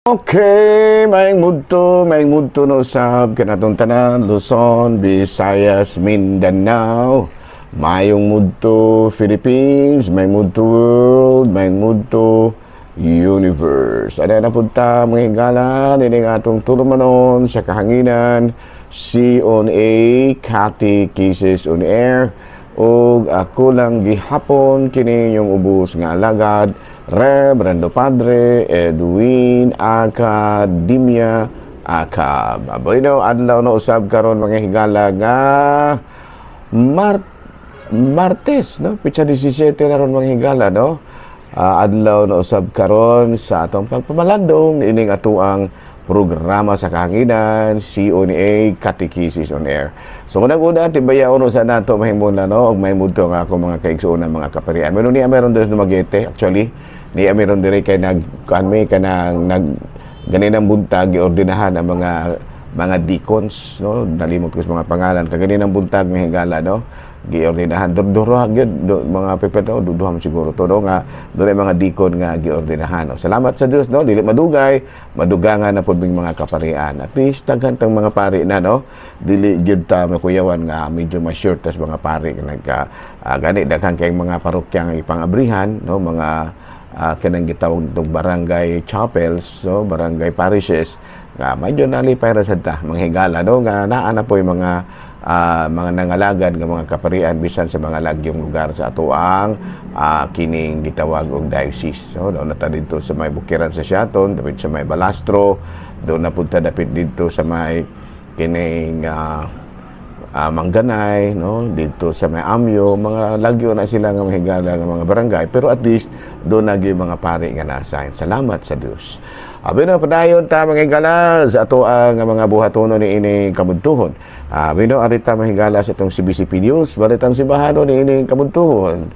Okay, maayong mudto no usab kanatong tanan, Luzon, Visayas, Mindanao. Maayong mudto, Philippines, maayong mudto, world, maayong mudto, universe. Ano na punta, mga higala, nining atong tulumanon sa kahanginan, C on A, Catechesis on Air, ug ako lang gihapon kini inyong ubos nga alagad, Reverendo Padre Edwin Academia Acab. Bueno, adlaw na usab karon, mga higala, nga Martes, no? Petsa 17 na ron, mga higala, no? Adlaw na usab karon sa atong pagpamalandong ining atoang programa sa kahanginan, CONA, Catechesis on Air. So, unang-una, tibayaon sa nato mahimong no, og may mudto nga ako mga kaigsuonan, mga kaparian. Meron niya meron diri sa Dumaguete, actually. Niya meron diri kay nag kuan mi kanang nag ganinang buntag giordinahan ang mga deacons, no? Nalimot ko sa mga pangalan kaganinang buntag, mga higala, no? Giordinahan durdura gyud do, mga pepe to duduham siguro to, no? Nga dunay mga deacon nga giordinahan, no? Salamat sa Dios, no? Dili madugay, madugangan na pud ming mga kaparian. At least daghan tang mga pari na, no? Dili gyud ta makuyawan nga medyo ma-short tas mga pari nagka gani daghan kay mga parokya nga ipangabrihan, no? Mga kanang gitawag nitong barangay chapels, no? Barangay parishes nga medyo nalipay ra sad ta, mga higala, no? Nga naa na po yung mga nangalagad nga mga kaparian bisan sa mga lagyong lugar sa atoang kining gitawag og diocese. So doon na ta didto sa may bukiran sa Siaton, dapit sa may Balastro, doon na punta dapit didto sa may kining Manganay, no? Dito sa may Amyo, mga lagyo na sila nga mga higala nga mga barangay, pero at least doon na gyud mga pari nga na-assign. Salamat sa Dios. Abi na padayon ta, mga higala, sa ato ang mga buhatono ni ining kabuntuhon. Abi no arita, mga higala, sa itong CBCP News, balitang simbahano ni ining kabuntuhon.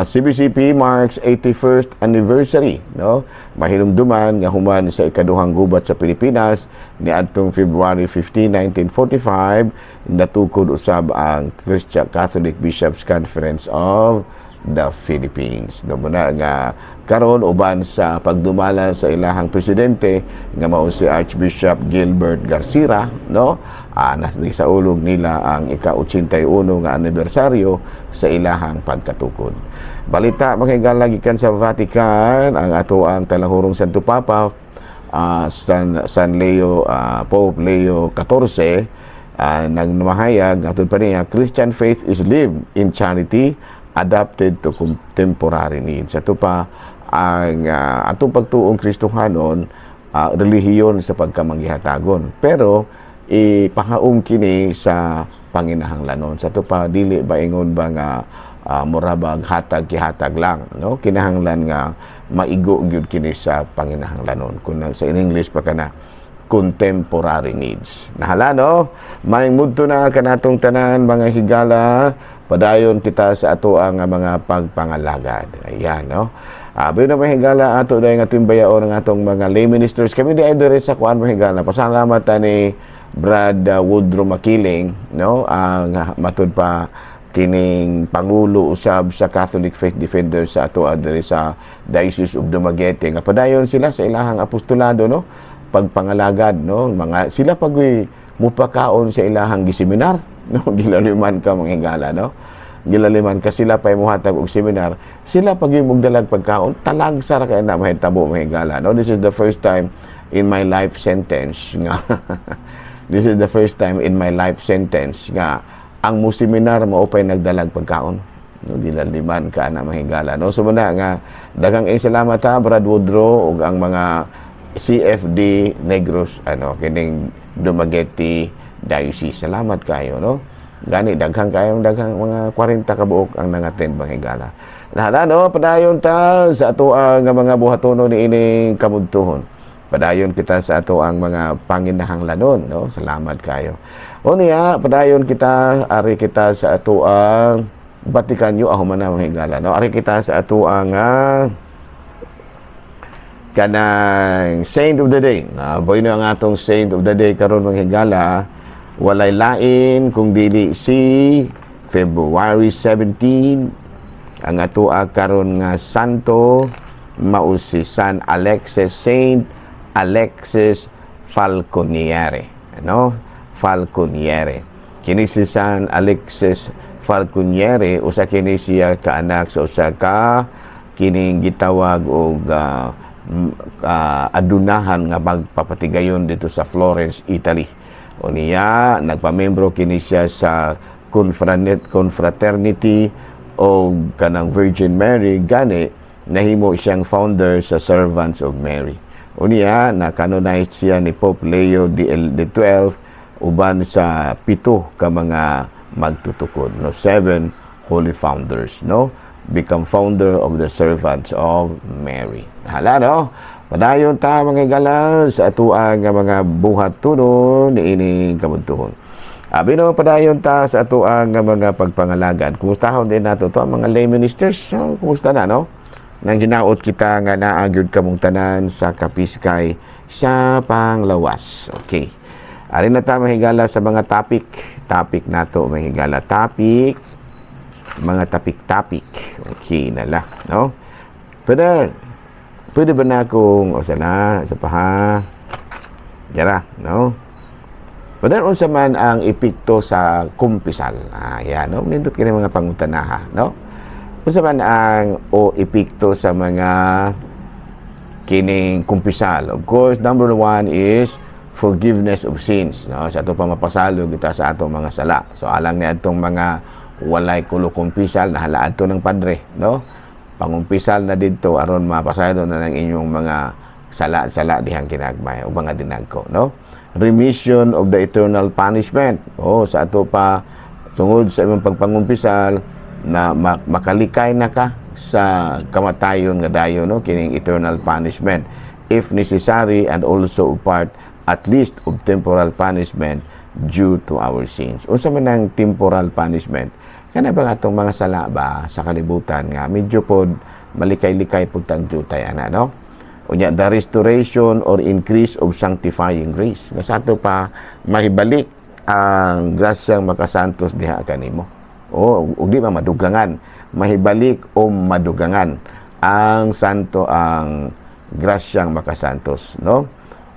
CBCP marks 81st anniversary, no? Mahinumduman nga human sa ikaduhang gubat sa Pilipinas niadtong February 15, 1945, natukod usab ang Christian Catholic Bishops Conference of the Philippines. No muna nga karon uban sa pagdumala sa ilahang presidente nga mao si Archbishop Gilbert Garcia, no? Nas sa ulog nila ang ika-81 nga anibersaryo sa ilahang pagkatukod. Balita, mga higala, gikan sa Vatican, ang ato ang talahurong Santo Papa San, San Leo Pope Leo XIV nagmahayag atod pa niya, "Christian faith is lived in charity adapted to contemporary needs." Ato pa ang atong pagtuong Kristohanon, relihiyon sa pagkamanggihatagon. Pero ipahaom kini sa panginahanglanon. Sa ato pa dili ba ingon ba nga mura bag hatag kihatag lang, no? Kinahanglan nga maigo gyud kini sa panginahanglanon. Kung sa in English pa kana contemporary needs. Nahala, no? Maayong mudto na kanatong tanan, mga higala, padayon kita sa ato ang mga pagpangalagad. Ayan, no? Abi na, mga higala, ato dahil nga timbayaon ang atong mga lay ministers. Kami di ay diri sa kuan, mga higala. Pasalamat ta ni Brad Woodrow Makiling, no? Ang matud pa kining pangulo usab sa Catholic Faith Defenders sa ato diri sa Diocese of Dumaguete nga padayon sila sa ilahang apostolado, no? Pagpangalagad, no? Mga sila pagoy mupakaon sa ilahang giseminar, no? Gilaliman ka, mga higala, no? Gilaliman ka, sila pa muhatag og seminar, sila pag mugdalag pagkaon. Talagsa ra kay na mahitabo, mga higala, no? This is the first time in my life sentence nga this is the first time in my life sentence nga ang mo seminar mao pay nagdalag pagkaon, no? Gilaliman ka na, mga higala, no? So muna nga daghang ay salamat ha, Brad Woodrow ug ang mga CFD Negros, ano, kining Dumaguete Diocese. Salamat kayo, no? Gani daghang kayong daghang mga 40 ka buok ang nangattend, mga higala. Lahat, no? Padayon ta sa ato ang mga buhatono ni ining kabuntuhon. Padayon kita sa ato ang mga panginahanglanon, no? Salamat kayo. O niya, padayon kita, ari kita sa ato ang Vatican News, ako man na, mga higala, no? Ari kita sa ato ang kanang Saint of the Day. Na boy na ang atong Saint of the Day karon, mga higala, walay lain kung dili si February 17. Ang atoa karon nga santo mao si San Alexis Saint. Alexis Falconiere, no? Falconiere. Kini si San Alexis Falconiere, usa kini siya kaanak sa usa ka kining gitawag og adunahan nga magpapatigayon dito sa Florence, Italy. Unya, nagpamembro kini siya sa confraternity o kanang Virgin Mary, gani nahimo siyang founder sa Servants of Mary. Unya, na-canonize siya ni Pope Leo XII uban sa pito ka mga magtutukod, no? Seven holy founders, no? Become founder of the Servants of Mary. Hala, no? Padayon ta, mga higala, sa atoa nga mga buhat tunon niining kabuntuhon. Abi no, padayon ta sa atoa nga mga pagpangalagad. Kumustahon din nato to ang mga lay ministers. So, kumusta na, no? Nang hinaot kita nga naa gyud kamong tanan sa kapiskay sa panglawas. Okay. Ari na ta, mga higala, sa mga topic. Topic nato, mga higala. Topic. Mga topic-topic. Okay na lang, no? Pwede, pwede ba na kung, o sana, sa paha, Yara, no? Pwede, unsa man ang epekto sa kumpisal? Ah, yan, no? Nindot kini mga pangutanaha, no? Unsa man ang o epekto sa mga kining kumpisal? Of course, number one is forgiveness of sins, no? Sa ato pa mapasalo kita sa atong mga sala. So alang ni atong mga walay kulo kumpisal, nahalaan to ng padre, no? Pangumpisal na didto aron mapasaylo na ng inyong mga sala-sala dihang kinagmay o mga dinagko, no? Remission of the eternal punishment. Oh, sa ato pa tungod sa imong pagpangumpisal na makalikay na ka sa kamatayon nga dayon, no, kining eternal punishment if necessary, and also part at least of temporal punishment due to our sins. Unsa man ang temporal punishment? Kana ba nga atong mga sala ba sa kalibutan nga medyo pod malikay-likay pud tag jutay ana, no? Unya, the restoration or increase of sanctifying grace. Nga sa ato pa mahibalik ang grasyang makasantos diha kanimo. O ug di ba madugangan, mahibalik o madugangan ang santo, ang grasyang makasantos, no?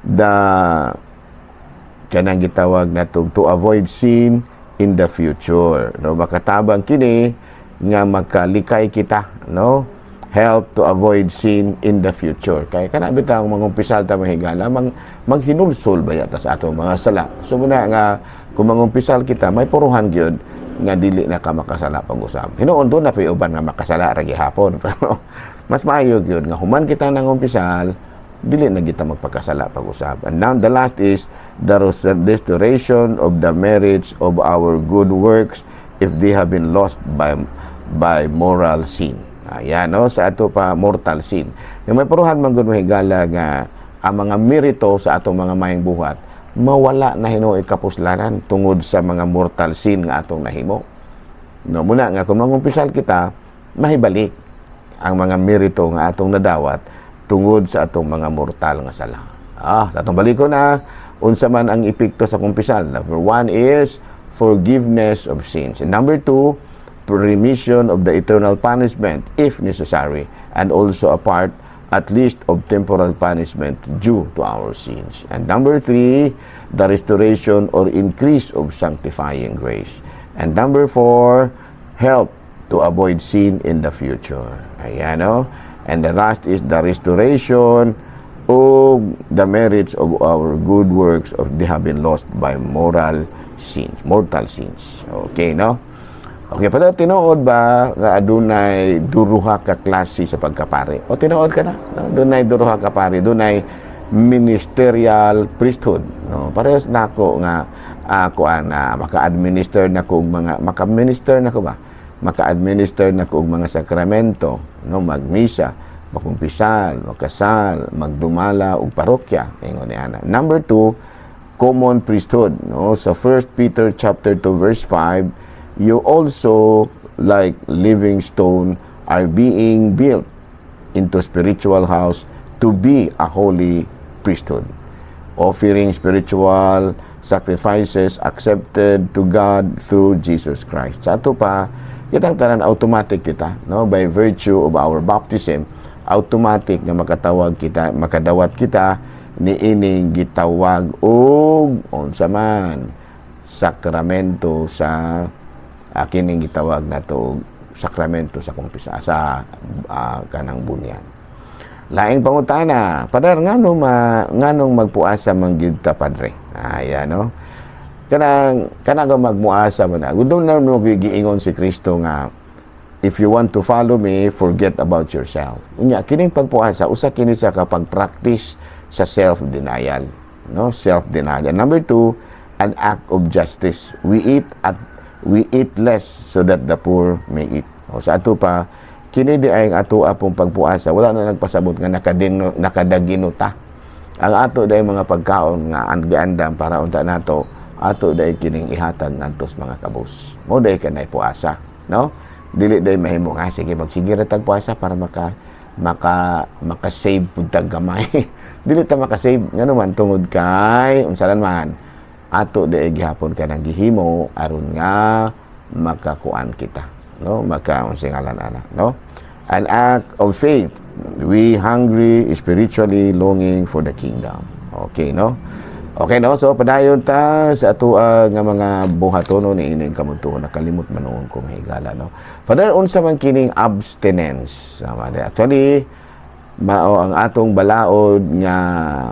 The kanang gitawag nato to avoid sin in the future, no? Makatabang kini nga makalikay kita, no? Help to avoid sin in the future kay kana bitaw mangumpisal ta, mga higala, maghinulsol ba yata sa atong mga sala. So muna nga kung mangumpisal kita, may puruhan gyud nga dili na ka makasala pag-usab. Hinuon duna pa uban nga makasala ra gihapon, pero mas maayo gyud nga human kita nangumpisal, dili na kita magpakasala pag-usab. And now the last is the restoration of the merits of our good works if they have been lost by moral sin. Ayan, no? Sa ato pa mortal sin. Yung may puruhan man gud, higala, nga ang mga merito sa atong mga maayong buhat mawala na hinuoy kapuslanan tungod sa mga mortal sin nga atong nahimo. No, muna nga kung mangumpisal kita, mahibalik ang mga merito nga atong nadawat tungod sa atong mga mortal nga sala. Ah, sa atong balikon na, unsa man ang epekto sa kumpisal? Number one is forgiveness of sins. And number two, remission of the eternal punishment if necessary, and also a part at least of temporal punishment due to our sins. And number three, the restoration or increase of sanctifying grace. And number four, help to avoid sin in the future. Ayan, no? And the last is the restoration of the merits of our good works of they have been lost by moral sins, mortal sins. Okay, no? Okay, pero tinuod ba nga adunay duruha ka klase sa pagkapari? O tinuod ka na? No? Dunay duruha ka pari, dunay ministerial priesthood. No? Parehas nako nga ako na maka-administer na ko og mga maka-minister na ko ba? Maka-administer na ko og mga sakramento, no, magmisa, makumpisal, makasal, magdumala og parokya, ingon ni ana. Number two, common priesthood, no? Sa 1 Peter chapter 2 verse 5, "You also, like living stone, are being built into spiritual house to be a holy priesthood, offering spiritual sacrifices accepted to God through Jesus Christ." Sa ato pa, kitang tanan automatic kita, no? By virtue of our baptism, automatic nga makatawag kita, makadawat kita Niining gitawag og unsa man sakramento sa kining gitawag nato og sakramento sa kumpisa sa kanang bunyag. Laing pangutana, "Padar, ngano ma nganong magpuasa man gyud ta, padre?" Ayan, no. Kanang ka magmuasa man na. Gudong na mo giingon si Kristo nga, "If you want to follow me, forget about yourself." Unya kining pagpuasa, usa kini sa kapag-practice sa self-denial, no? Self-denial. Number two, an act of justice. We eat less so that the poor may eat. O sa ato pa, kini di ay ang ato apong pagpuasa, wala na nagpasabot nga nakadino, nakadagino ta. Ang ato dai mga pagkaon nga ang giandam para unta nato, ato dai kining ihatag ngadto sa mga kabus. Mao dai kanay puasa, no? Dili dai mahimo nga sige, magsige ra tag puasa para maka maka maka-save pud tag gamay. Dili ta maka-save, ngano man? Tungod kay unsa man, ato dai gihapon kanang gihimo aron nga makakuan kita, no? Maka unsa ngalan ana, no? An act of faith. We hungry spiritually, longing for the kingdom. Okay, no? Okay, no? So padayon ta sa ato nga mga buhatono ni ining kamuntuon. Nakalimot man nuon ko, mahigala, no? "Father, unsa man kining abstinence?" Sama di. Actually, mao ang atong balaod nga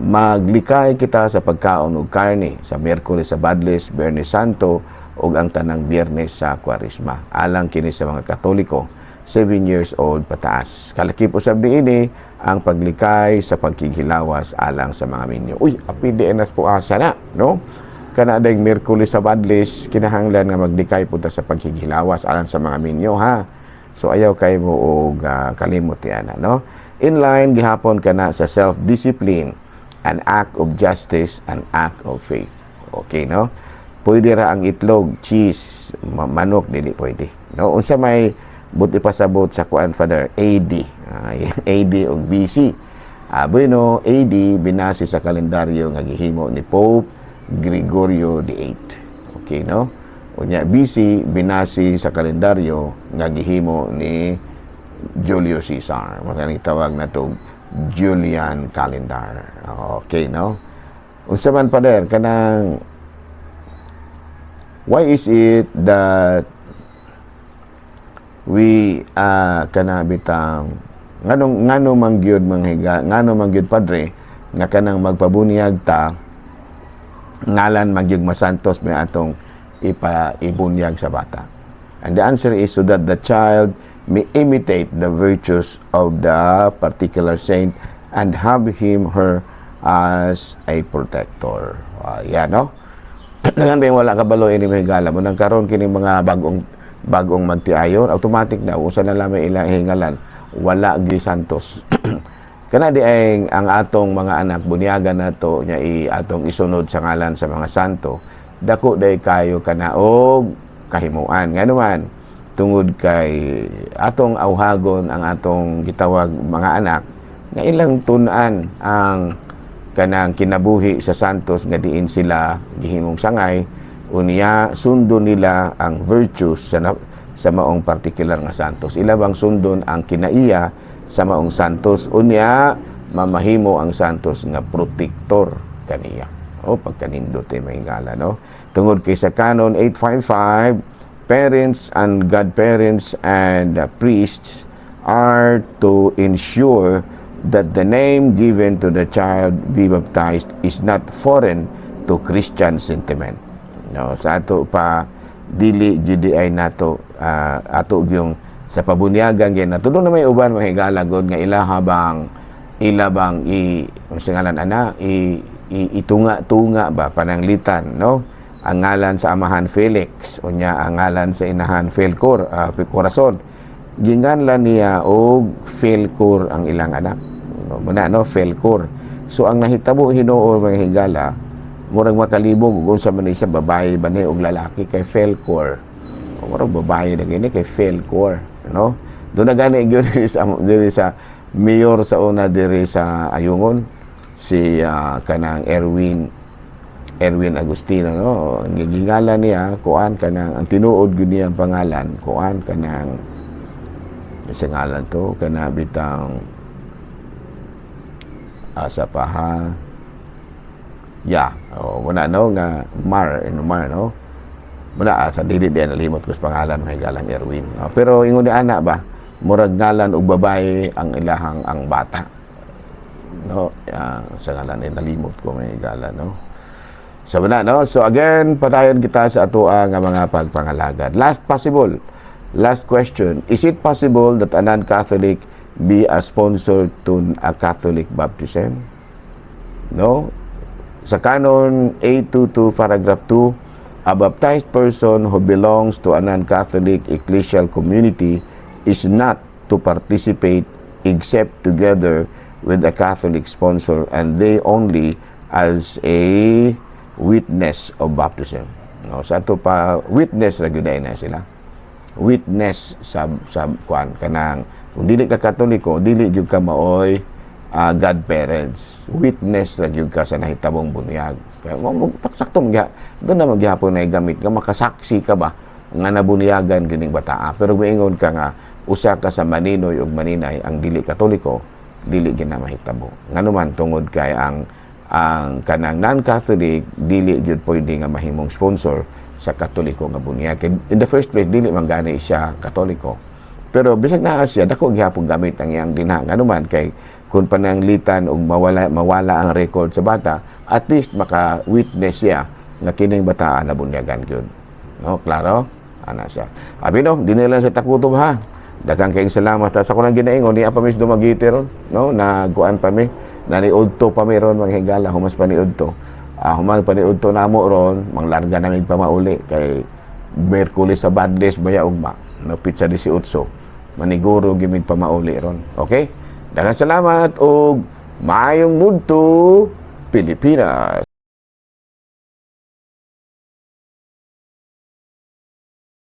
maglikay kita sa pagkaon og karne sa Miyerkules sa Badles, Biyernes Santo ug ang tanang Biyernes sa Kwaresma. Alang kini sa mga Katoliko 7 years old pataas. Kalakip usab niini ang paglikay sa pagkighilawas alang sa mga minyo. Uy, api di nas puasa na, no? Kana dayng Miyerkules sa Badles, kinahanglan nga maglikay pud ta sa pagkighilawas alang sa mga minyo, ha. So ayaw kay mo og kalimot yan, no? In line gihapon kana sa self-discipline, an act of justice, an act of faith. Okay, no? Pwede ra ang itlog, cheese, manok dili pwede. No? Unsa may buot ipasabot sa kuan, Father? AD. AD ug BC. Bueno, AD binase sa kalendaryo nga gihimo ni Pope Gregorio VIII. Okay, no? Unya BC binase sa kalendaryo nga gihimo ni Julius Caesar. Makaning tawag na to Julian calendar. Okay, no? Unsa man, Father, kanang why is it that we kana bitang nganong man gyud manghiga, ngano man gyud, padre, nga kanang magpabunyag ta, ngalan man gyud masantos may atong ipa ibunyag sa bata? And the answer is so that the child may imitate the virtues of the particular saint and have him, her as a protector. Yan, no? Daghan ba yung wala kabalo ini, mga higala mo nang karon kini mga bagong bagong magtiayon, automatic na usa na lamang ilang hingalan, wala gyud santos. Kana di ay ang atong mga anak bunyagan nato nya i atong isunod sa ngalan sa mga santo, dako day kayo kana og kahimuan. Ngano man? Tungod kay atong awhagon ang atong gitawag mga anak nga ilang tun-an ang kanang kinabuhi sa santos nga diin sila gihimong sangay, unya sundon nila ang virtues sa maong particular nga santos. Ila bang sundon ang kinaiya sa maong santos, unya mamahimo ang santos nga protector kaniya. O pagkanindot eh, mahigala, no? Tungod kay sa Canon 855, parents and godparents and priests are to ensure that the name given to the child be baptized is not foreign to Christian sentiment. No, sa ato pa, dili jud ay nato ato gyung sa pabunyagan gyud nato. Doon na may uban, mahigala god, nga ila bang i ang singalan ana i itunga-tunga ba, pananglitan, no, ang ngalan sa amahan Felix, unya ang ngalan sa inahan Felcor, Corazon, ginganlan niya og Felcor ang ilang anak, no, muna, no? Felcor. So ang nahitabo hinuon, mga higala, murag makalibog ug unsa man ni siya, babae ba ni og lalaki, kay Felcor, murag babae na gini kay Felcor, no? Doon na gani gyud diri sa mayor sa una diri sa Ayungon, si kanang Erwin Erwin Agustino, no? Ang gigingalan niya kuan, kanang ang tinuod gyud niya ang pangalan kuan, kanang sa ngalan to kana bitang asa pa ha. Yeah, oh, muna no nga Mar, ano Mar no. Muna sa dili di nalimot ko sa pangalan, mga higalang, Erwin. No? Pero ingon ni ana ba, murag ngalan og babae ang ilahang ang bata. No, sa ngalan ay nalimot ko, mga higala, no. So na, no? So again, padayon kita sa atoa nga mga pagpangalagad. Last possible. Last question. Is it possible that a non-Catholic be a sponsor to a Catholic baptism? No? Sa Canon 822 paragraph 2, a baptized person who belongs to a non-Catholic ecclesial community is not to participate except together with a Catholic sponsor and they only as a witness of baptism. No, sa ato pa, witness ra gyud na sila. Witness sa kuan, kanang kung dili ka Katoliko, dili gyud ka maoy godparents. Witness ra gyud ka sa nahitabong bunyag. Kaya mo sakto magya doon na magyapon na gamit nga makasaksi ka ba nga nabunyagan kining bataa. Pero moingon ka nga usa ka sa maninoy ug maninay ang dili Katoliko, dili gyud na mahitabo. Ngano man, tungod kay ang kanang non-Catholic dili gyud pwede nga mahimong sponsor sa Katoliko nga bunyag. Kay in the first place, dili man gani siya Katoliko. Pero bisag naa siya, dako gihapon gamit ang iyang dinha. Ngano man kay kung pananglitan og mawala mawala ang record sa bata, at least maka-witness siya nga kining bata nabunyagan gyud. No, klaro? Ana siya. Abi no, di nila sa takutob ha. Daghang kayong salamat ha. Sa kunang ginaingon, niya pa mis Dumaguete ron, no? Nagkuan pa mi, naniudto pa mi ron, mga higala, humas pa ni udto. Human pa ni udto namo ron, manglarga namin pa mauli kay Merkulis sa Badles baya ugma, no, petsa 18. Maniguro gimig pa mauli ron. Okay? Daghang salamat og maayong mudto, Pilipinas.